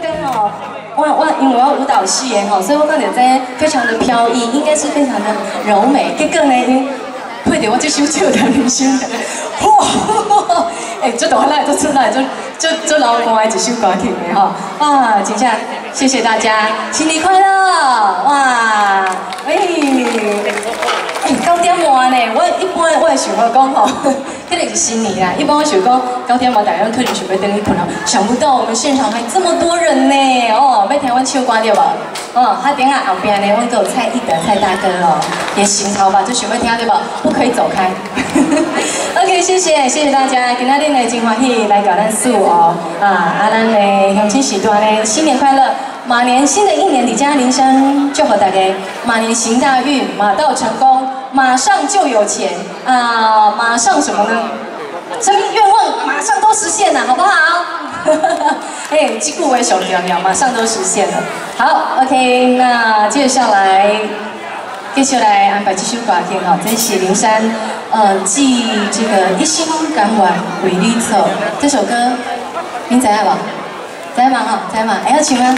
剛剛哦，我因為我舞蹈系的吼，所以我看著這非常的飄逸，應該是非常的柔美。結果呢，𪜶配著我這首笑談人生，哇！欸，這大力，這出來，這這這流汗的一首歌曲的吼，哇！真正謝謝大家，新年快樂！哇！欸，欸，9點半呢，我一般我會想講吼，可能是新年啦。一般我想講9點半大家攏可能想欲轉去睏咯，想不到我們現場還這麼多人呢！哦，欲聽阮唱歌對無？哦，啊，等下後邊呢，阮閣有蔡一德蔡大哥哦，也行頭吧，就想欲聽對無？不可以走開。OK，謝謝謝謝大家，今仔日呢真歡喜來到咱四哦，啊，咱的鄉親序大呢，新年快樂！馬年新的一年，佇遮林珊祝福大家，馬年行大運，馬到成功，馬上就有錢啊！馬上什麼呢？什麼願望馬上都實現了，好不好？哎，這句話上重要，馬上都實現了。好，OK，那接下來繼續來安排這首歌曲哈，這是林珊，繼這個一心甘願為你做這首歌，您知影無？知影嘛吼？知影嘛？會曉唱嗎？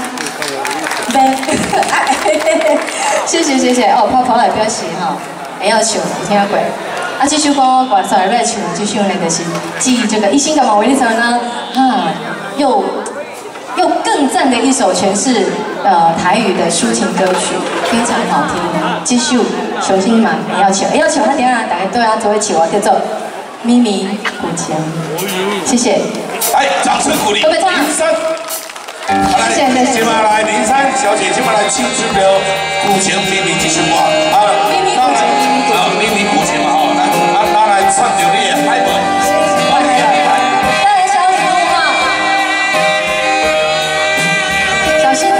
謝謝謝謝哦，泡泡來表示吼，會曉唱，有聽過。啊，這首歌我上禮拜唱的這首呢，就是繼這個一心甘願為你做呢，啊，又更讚的一首詮釋台語的抒情歌曲，非常好聽。這首相信嘛會曉唱，會曉唱，啊，等下大家對啊做伙唱啊，叫做《咪咪古琴》，謝謝。來，掌聲鼓勵林珊。好來，接下來林珊小姐，接下來唱這個古琴咪咪這首歌啊，咪咪古琴，啊，咪咪古琴嘛吼，來，啊，拿來唱著你的海報。帶來小禮物哈，小心啊！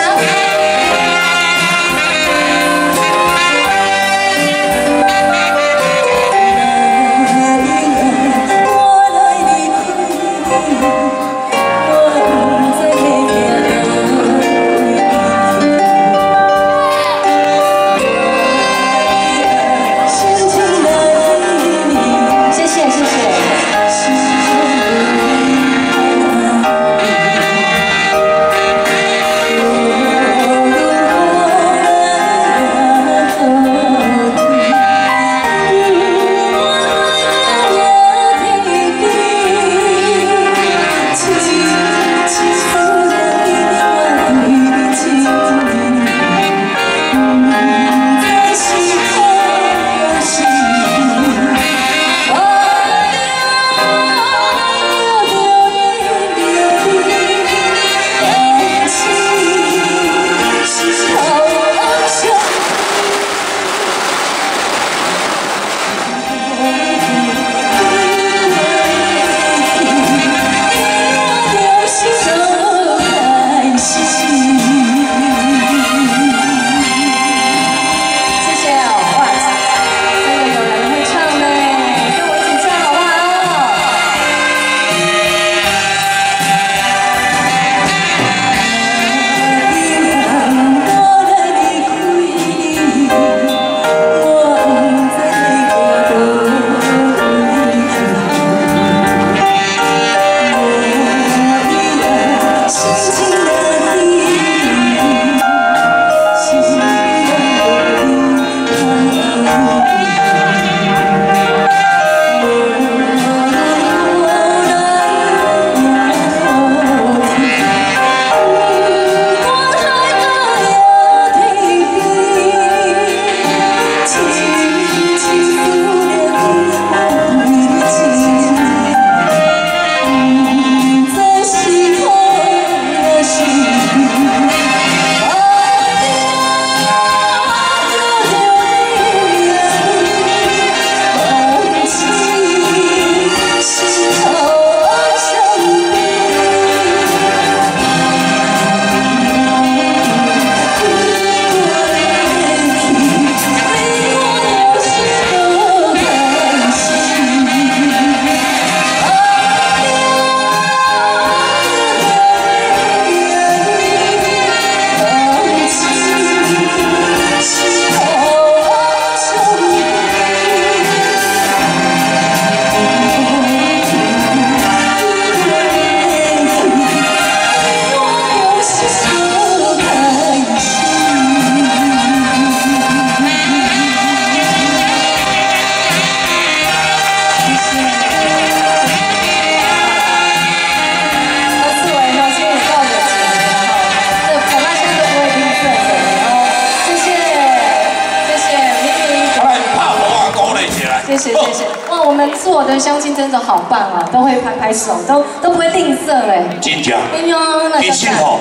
所有的鄉親真的好棒啊，都會拍拍手，都不會吝嗇哎。真正。哎呦，那其實吼，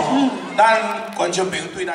咱觀眾朋友對咱。